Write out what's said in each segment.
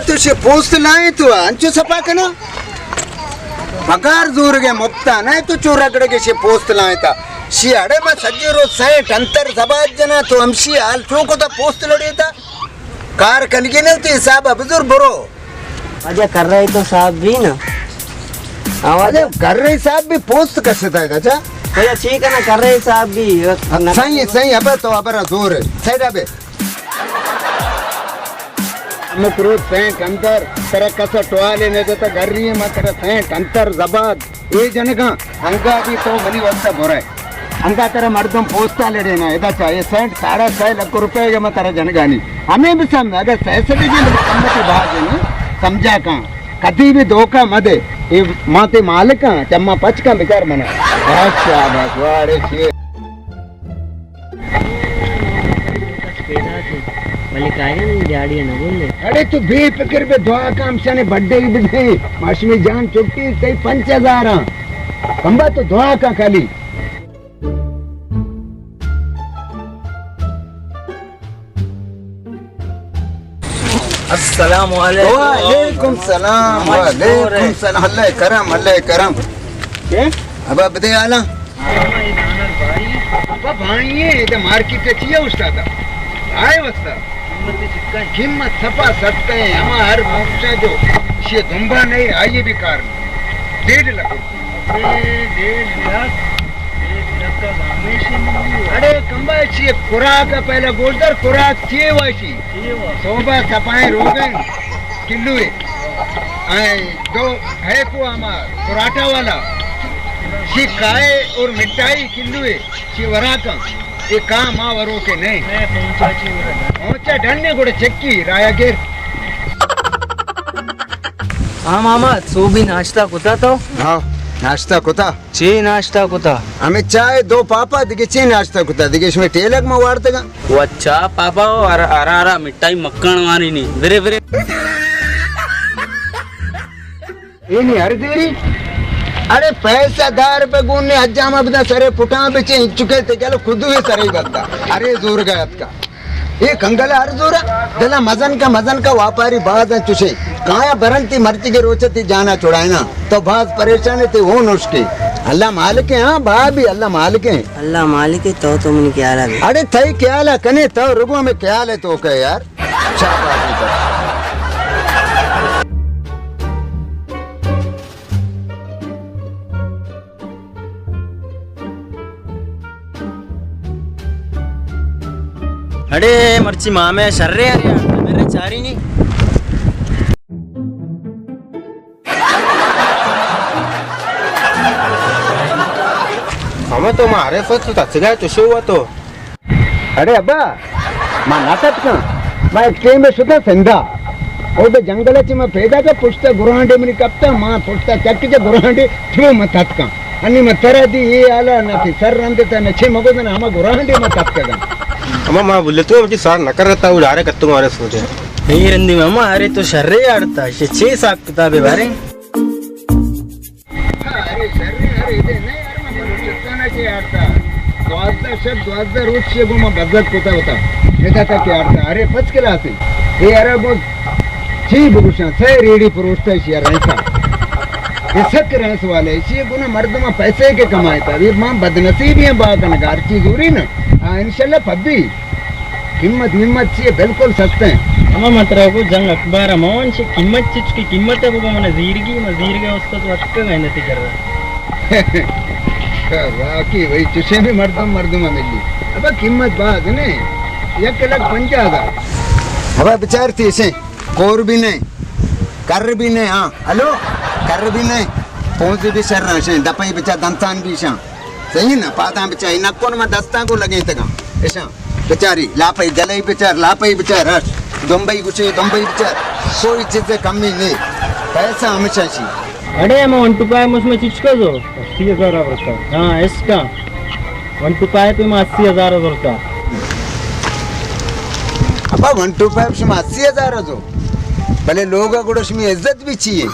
تو شے پوست لائیں تو انچو سپا کنا؟ پگار زورگے مپتا نہ تو چو رگڑگے شے پوست لائیں تا۔ شی اڑے ما سجے روچ سینٹ انتر زباد جنا تو ہمشی حال چو کتا پوست لڑے تا۔ کار کنگی نہ تو حساب بزور برو۔ واجہ کر رہے تو صاحب بھی نا۔ ہاں واجہ۔ اجا کر رہے صاحب بھی پوست کستا ہے چا؟ واجہ ٹھیک ہے نا، کر رہے صاحب بھی۔ صحیح ہے، صحیح ہے، ابے تو ابرا زور ہے۔ صحیح ہے بے۔ ہمک روچ سینٹ انتر، ترا کس ٹوالے نہ دیتا، گھر رہی ہے، ما ترا سینٹ انتر زباد، اے جنگاں، انگا بھی تو منی واسطہ برائے۔ انگا ترا مردم پوستا لڑے نا، ادا چاہے سینٹ ساڑھا سہ لکھ روپے گا ما ترا جنگانی۔ ہمیں بھی سمجھ، اگر سہ سدی بھی قیمتی بھاگ ہے نا، سمجھا کان، کدی بھی دھوکا مدے، اے ما تے مالک ہاں، چما پچ کان بچار منا۔ بس شاباش، واڑے شیر۔ پیدا تھے، بلے کائے نہ دیہاڑی نہ بولے۔ اڑے تو بے فکر بے، دعا کا ہمشانے بڈے ہی بدے۔ ماشمی جان چٹی تئی پنچ ہزار ہاں۔ کمبا تو دعا کا کالی۔ السلام علیکم۔ وعلیکم السلام، وعلیکم السلام۔ اللہ کرم، اللہ کرم۔ ابا بدے آلا۔ ابا بھائی، ادا مارکیٹ ءَ چیا اوشتاتا؟ آئے واسطہ؟ قیمت سپا سستا ہے، ہما ہر بوٹا جو شی دمبا نہیں، آئیے بھی کار نہیں۔ ڈیڑھ لکھ۔ ابے، ڈیڑھ لکھ؟ ڈیڑھ لکھ کا گامیشی ملی ہوا۔ اڑے کمبا چی خوراک ہے، پہلا گوشدار خوراک چی واشی؟ چی واشی؟ صوبہ سپائیں روگن کلو ہے۔ آئیں دو ہے کو ہما پراٹھا والا، شی کائے اور مٹھائی کلو ہے، شی وراکاں، یہ کام آ ورو کے نہیں۔ پہنچا ڈن نے گوڑے چکی رایا گر۔ ہاں ماما، تو بھی ناشتہ کتا تو؟ ہاں، ناشتہ کتا۔ چی ناشتہ کتا؟ ہمیں چائے دو پاپا، دیگه چی ناشتہ کتا؟ دیگه شمیں ٹیلک ما وارتگا۔ و اچھا پاپا، ارا ارا مٹھائی مکان وانی نی۔ برے برے۔ اے نی ہر دیری۔ اڑے پیسہ دار بہ گون نے حجام ابدا سرے پٹاں بچے چکے تے چلو خودو سرے بتا۔ ارے زور گیا اتکا۔ اے کنگل ہر زورا دلا مزن کا مزن کا واپاری باز ہیں چوشے۔ کایا برنتی مرچی کے روچتی جانا چھڑائنا تو باز پریشان ہے تے وہ نسخے۔ اللہ مالک ہے، ہاں بھا بھی اللہ مالک ہے۔ اللہ مالک ہے تو تو من کیا رہا۔ اڑے تھئی خیال ہے کنے تو رگو ہمیں خیال ہے تو کہ یار۔ شاباش۔ اڑے مرچی مامے شرے ارے میرے چاری نہیں۔ ہمیں تو مارے فت تچگا چشو ہوا تو۔ اڑے ابا، ما نہ تتکاں۔ ما ایک ٹیم شتا سندا۔ او دے جنگل چ ما پیدا کا پشتا گرانڈے منی کپتا، ما پشتا چک چ گرانڈے چو ما تتکاں۔ انی ما ترا دی اے آلا نہ تی سر رندتا نہ چھ مگو دن ہما گرانڈے ما تتکگا۔ اما ما بولے تو مجھے سار نہ کر رہتا، وہ ڈارے کتوں مارے سوچے۔ اے رندی ماما، ارے تو شرے آڑتا، چھ حساب کتابے بارے۔ ارے شر، ارے ادے نہ یار، من بلوچستان ءَ کہ آرتا۔ دوازدہ شب، دوازدہ روچ چی گو ما بزگ کتا ہوتا۔ ادا تا کہ آرتا۔ ارے پچ کلاس ہے۔ اے ارا گو چی بگوشاں، سہ ریڑی پروشتا ایشی رہسا۔ اے سک رہس والے، ایشی گنا مردم پیسے کے کمائے تا۔ یہ ماں بدنصیبی ہیں با کنگا، ہر چیز ہو رہی نا۔ ہاں، انشاءاللہ پبی۔ قیمت ممت چیئے، بالکل سستے ہیں۔ ہما من ترا گو جنگ اخبار مون چی قیمت چچ کی قیمت ہے بگو من زیرگی، من زیرگی استاد وقت کا گئے نتی کر رہا۔ واقعی وہی چشے میں مردم، مردم ملی۔ ابا قیمت باز نہیں، یک لکھ پنجاہ ہزار۔ ابا بچار تھی اسے کور بھی نہیں، کر بھی نہیں، ہاں، ہلو، کر بھی نہیں، پونزی بھی شر رہشیں، دپئی بچا دنتان بھی شاں۔ صحیح نا، پاداں بچار، نکن ما دستاں کو لگیں تگاں۔ اشاں بچاری، لاپئی گلئی بچار، لاپئی بچار، ہش۔ دمبئی گچے، دمبئی بچار۔ کوئی چیز کمی نہیں۔ پیسہ ہمیشہ شی۔ اڑے ہم ون ٹو فائیو اس میں چچ کو دو؟ اسی ہزار آ برتا۔ ہاں، اس کا۔ ون ٹو فائیو پہ میں اسی ہزار آ برتا۔ ابا ون ٹو فائیو شما اسی ہزار آ دو۔ بلے لوگ گڑا شمی عزت بھی چیئے۔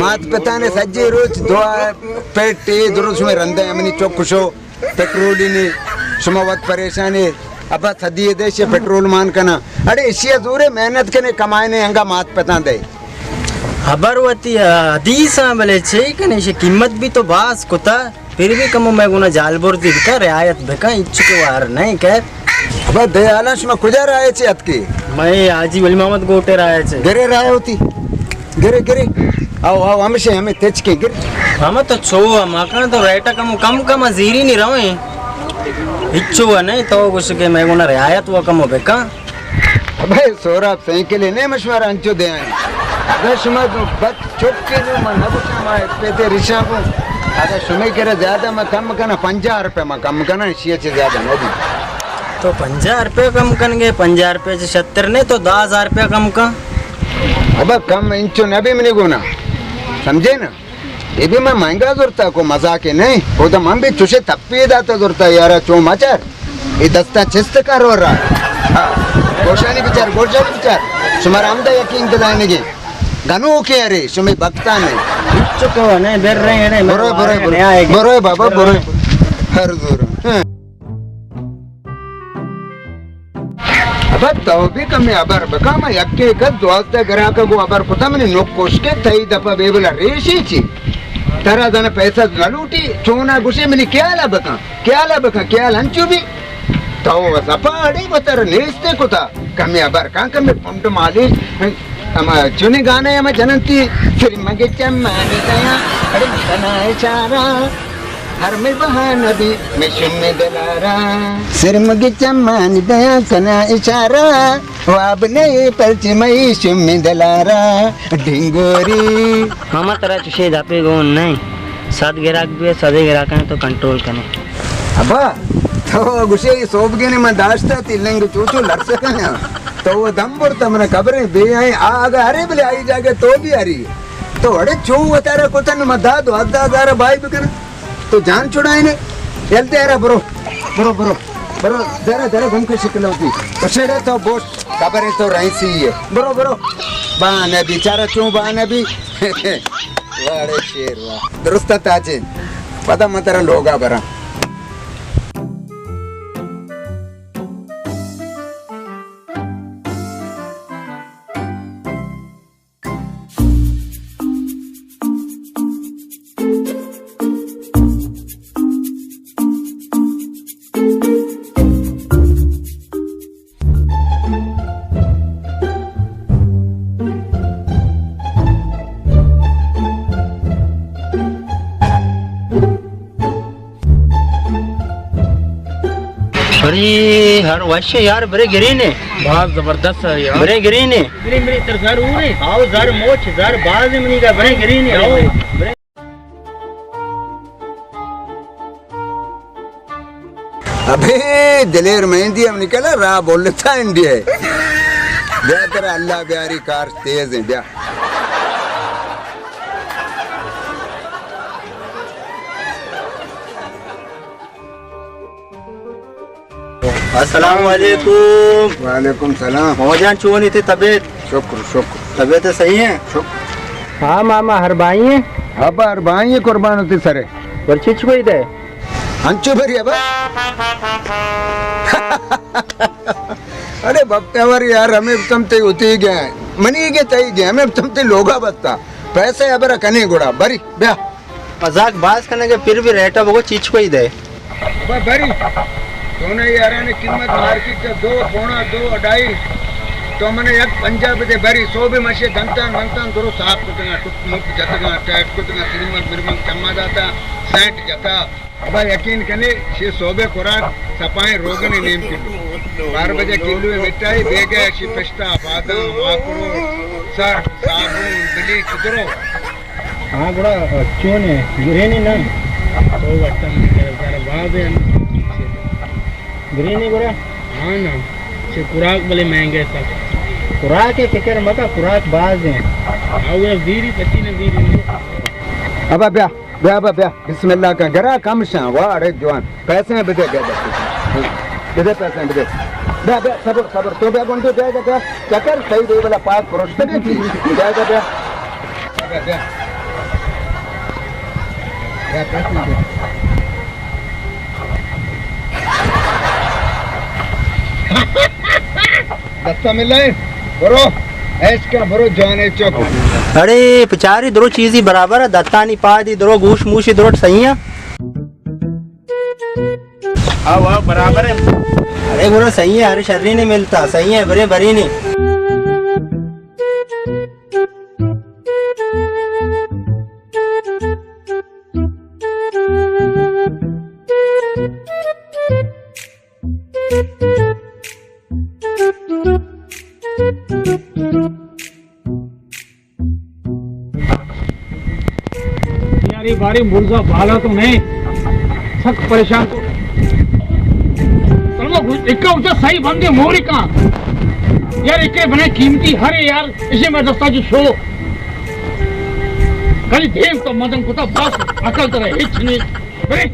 مات پتانے سجے روچ دعا پیٹ تے درست شما رندے ہمنی چوک کشو۔ پٹرولی نے، شما وت پریشان ئے، ابا سدی دے شے پٹرول مان کنا۔ اڑے اشی زورے محنت کنے کمائنے انگا مات پتاں دے۔ خبر وتی حدیثاں بلے چے کنے، شے قیمت بھی تو باز کتا، پھر بھی کمو میں گونا جال برزی بکا، رعایت بکا، اچ کے وار نہیں کہ۔ ابا دے حالاں شما کجا رائے چے اتکے؟ میں حاجی ولی محمد گوٹے رائے چے۔ گرے رائے ہوتی۔ گرے، گرے۔ آؤ، آؤ، ہمشے، ہمیں تچکیں، گرے۔ ہم تو چھو، ہم کن تو ریٹ کم، کم، کم، زیری نہیں رویں۔ ہچو نہیں تو گوش کے میں گونا رعایت و کم و بکا۔ ابے سوراب سائیکل نے مشورہ انچو دے آئیں۔ اگر شما تو بد چپ کے دو من نہ بچا ما پیتے رشاں کو۔ اگر شما کرا زیادہ میں کم کنا، پنجاہ روپے میں کم کنا، شیئے چے زیادہ نہ دی۔ تو پنجاہ روپے کم کنگے، پنجاہ روپے چے شتر نے تو دہ ہزار روپے کم کن۔ ابا کم انچو نبی منی گونا، سمجھے نا؟ اے بھی من مہنگا زرتا، کو مزاک نہیں۔ او تو من بھی چوشے تپی داتا زرتا یارا، چو مچر۔ اے دستا چست کر ہو رہا۔ ہاں۔ گوشانی بچار، گوشانی بچار۔ شمارا ہمدا یقین دلائنگے۔ گنوکے ارے، شمے بختانے۔ چکو نہیں، بر رہے ہیں، برو، برو، برو۔ برو بابا، برو۔ ہر زور۔ ہاں۔ ابا تو بھی کمے ہبر بکا، ما یکے کس دوازدہ گراکا گو ہبر کتا، منی نک کشکے تئی دپا بے بلا ریشی چی۔ ترا زن پیسہ نہ لوٹی، چونا گوشے منی خیالا بکا، خیالا بکا، خیال انچو بھی۔ تو سپا اڑے وتر نیستے کتا، کمے ہبر کن، کمے پنڈ مالی۔ ہما چونی گانا ہما جننتی، سر مگے چمانی دیا، اڑے کنا اشارہ۔ ہر مئے بہانہ بی مئے شمے دلارا۔ سر مگے چمانی دیا کنا اشارہ۔ واب نئے پرچے مئے شمے دلارا۔ ڈنگوری۔ ماما ترا چشے دپے گون نہیں۔ صد گراک بی، صدے گراکاں تو کنٹرول کنے۔ ابا، تو گوشے سوبگے نے من داشتا تی لنگ چوچو لرسکاں۔ تو وہ دم برتا من خبریں بے آئیں۔ آ اگا ہرے بلے آئی جاگہ تو بھی ہری۔ تو اڑے چون وتارا کتن من دا دوازدہ ہزار بائی بکن۔ تو جان چھڑائینے؟ یل تیرا برو، برو، برو، برو، ذرا، ذرا گم کے شکل ہوتی۔ تو شیڑے تو بوش، خبر ہے تو رئیسی ہے۔ برو، برو۔ بہانے بیچارہ چون بہانے بھی۔ واڑے شیر واہ۔ درست تاجے۔ پتہ مترا لوگا برا۔ ارے، ہر وش ہے یار، برے گرینے۔ باز زبردست ہے یار۔ برے گرینے۔ برے، برے، تر زر ہو رہے۔ آؤ، زر موچ، زر باز منی کا، برے گرینے، آؤ۔ ابے، دلیر مہندی ہم نکلا، راہ بولتا انڈیا ہے۔ بیا ترا اللہ بیاری، کار تیز ہیں، بیا۔ السلام علیکم۔ وعلیکم سلام۔ ماما جان، چونی تئی طبیعت؟ شکر، شکر۔ طبیعت صحیح ہے؟ شکر۔ ہاں ماما، ہر بائی ہیں؟ ہاں با، ہر بائی ہیں، قربان ہوتی سرے۔ ورچی چکوئی دے؟ انچو بری ابا۔ ارے بپے ور یار، ہمیں تم تے ہوتی گئے، منی گئے تئی گئے، ہمیں تم تے لوگا بستا۔ پیسے ابرا کنے گڑا، بری، بیا۔ مذاق باز کنگے، پھر بھی ریٹا بگو چیچ کوئی دے۔ ابا بری، تو نے یارانی قیمت مارکیٹ کا دو، پونا دو، اڑائی، تو منے یک پنجاہ بدے بری، سو بھی مشے دنتان منتان درو صاف کتگا، ٹک مک جتگا، ٹیٹ کتگا، سرمک مرمک چما داتا، سینٹ جتا۔ ابا یقین کنے، شی صوبے خوراک سپائیں روگنے نیم کلو۔ بارہ بجے کلو مٹھائی، بیگہ شی پشتا، بادام، ماکرو، سر، صابون، بلیچ درو۔ ہاں گڑا چون ہے؟ گرینی نا؟ تو وقتا ذرا باز ہے۔ گرینی گڑا؟ ہاں نا۔ چہ خوراک بلے مہنگے سک۔ خوراک ہے فکر مکا، خوراک باز ہیں۔ آؤ گڑا زیری پچی نہ زیری۔ ابا بیا، بیا، ابا بیا۔ بسم اللہ کا گرا کم شان، واہ، اڑے جوان۔ پیسے ہیں، بدے، بدے، بدے۔ بدے پیسے ہیں، بدے۔ بیا، بیا، صبر، صبر۔ تو بیا گونڈو، بیا، بیا، بیا۔ چکر صحیح دے والا پاک پروشتگے تھی۔ بیا، بیا، بیا۔ بیا، بیا۔ بیا، پیسے ہیں، بیا۔ دستا ملے، برو، عیش کن، برو جوانے چک۔ اڑے پچاری درو چیزی برابر ہے، دتانی پادی درو، گوش موشی درو صحیح ہے۔ ہاں، واہ، برابر ہے۔ ارے برو صحیح ہے، ہر شری نہیں ملتا، صحیح ہے، برے بری نہیں۔ یار، یہ باری مرزا بالا تو نہیں، سخت پریشان تو۔ چلو، ایک کا اچھا صحیح بندے موری کا۔ یار، ایک کے بنے قیمتی ہرے یار، اسے میں دستا جو شو۔ کلی دیم تو مدن کتا بس، عقل ترے ہچ نہیں۔ ارے۔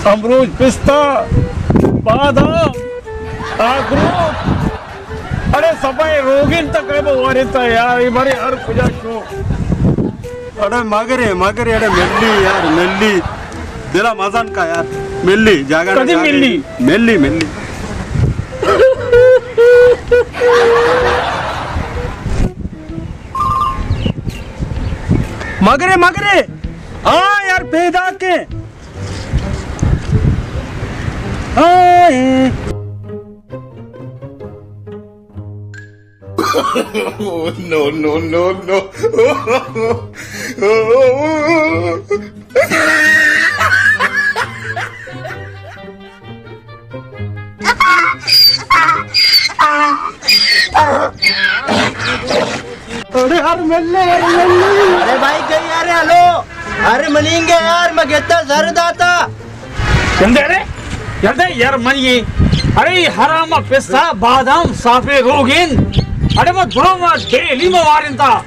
امروز پستہ، بادام، آگروٹ، اڑے سبائی روگن تک ہے وہ ورنتا یار، یہ بڑے ہر کجا شو۔ اڑے مگرے، مگرے، اڑے ملی یار، ملی۔ دلا مزن کا یار، ملی، جاگہ نہ کدی جاگہ۔ ملی؟ ملی، ملی۔ مگرے، مگرے۔ ہاں یار، پیدا کے۔ ہاں، اے۔ Oh, no, no, no, no. اڑے ہر ملے، ہر ملے۔ ارے بھائی، کئی یار، ہلو۔ ہر منینگے یار، میں گتا زر داتا۔ جلدے ارے، جلدے یار منی۔ ارے حرام پسا بادام صافے روگین۔ اڑے ما درو ما ڈیلی ما وارنتا۔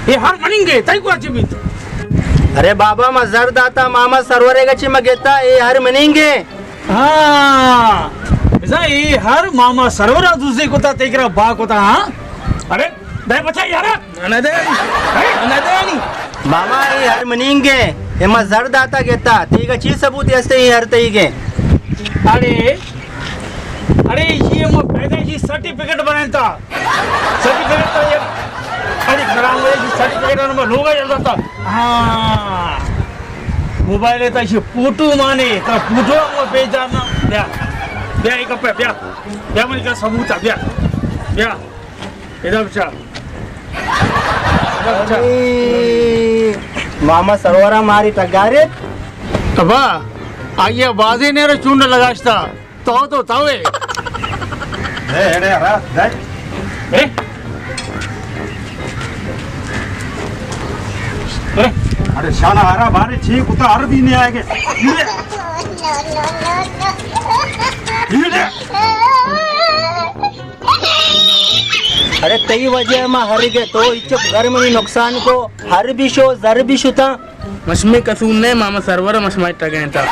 یہ ہر منینگے، تئی کو اچ بیت۔ ارے بابا، ما زر داتا، ماما سرورے گچی ما گتا، یہ ہر منینگے۔ ہاں، بزاں اے ہر ماما سرورا دوزی کتا، تئی کرا با کتا، ہاں؟ ارے، دے بچا یارا۔ نہ دے۔ ارے۔ نہ دے نی۔ ماما، اے ہر منینگے، اے ما زر داتا گتا، تیگا چی ثبوت ہستے اے ہر تئیگے؟ ارے، ارے، یہ ما پیدائشی سرٹیفکیٹ بنائیں تا۔ سرٹیفکیٹ تو یہ، ارے، خراب ہوئے کہ سرٹیفکیٹ ہم لوگا جلدا تا۔ ہاں۔ موبائل تا یہ فوٹو مانے، تا فوٹو ہم پیچ جانا۔ بیا۔ بیا، ایک پہ، بیا۔ بیا، منی کا ثبوت ہے، بیا۔ بیا۔ ادھر بچا۔ ادھر بچا۔ ارے، ماما سرورا ماری ٹگارے۔ ابا، آئیے بازے نے رو چونڈ لگاشتا۔ تو، تو، تو اے۔ اے، اڑے، ارا، دے۔ اے؟ اڑے۔ اڑے، شانا، ارا، بارے چھی کتا ہر بھی نہیں آئے گے۔ اڑے۔ اڑے۔ اڑے، تئی وجہ ما ہر گے تو اچ گھر منی نقصان کو، ہر بھی شو، زر بھی شتا۔ مشمے قصور نے، ماما سرور مشمائے ٹگینتا۔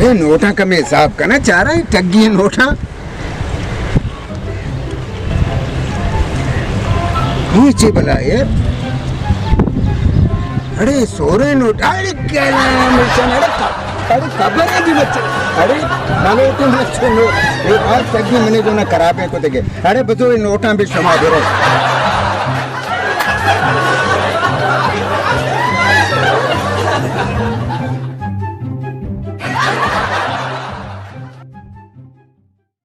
اے نوٹاں کمے حساب کنا، چارا اے ٹگی نوٹاں۔ یہ چی بلا اے؟ اڑے سورے نوٹ، اڑے کیا نام ہے؟ اڑے ک-، اڑے خبر ہے بھی بچے۔ اڑے ملوٹے بچے نوٹ۔ یہ آج تک بھی منے جو نہ خرابے کو دیکھے۔ اڑے بزو، یہ نوٹاں بھی شما برو۔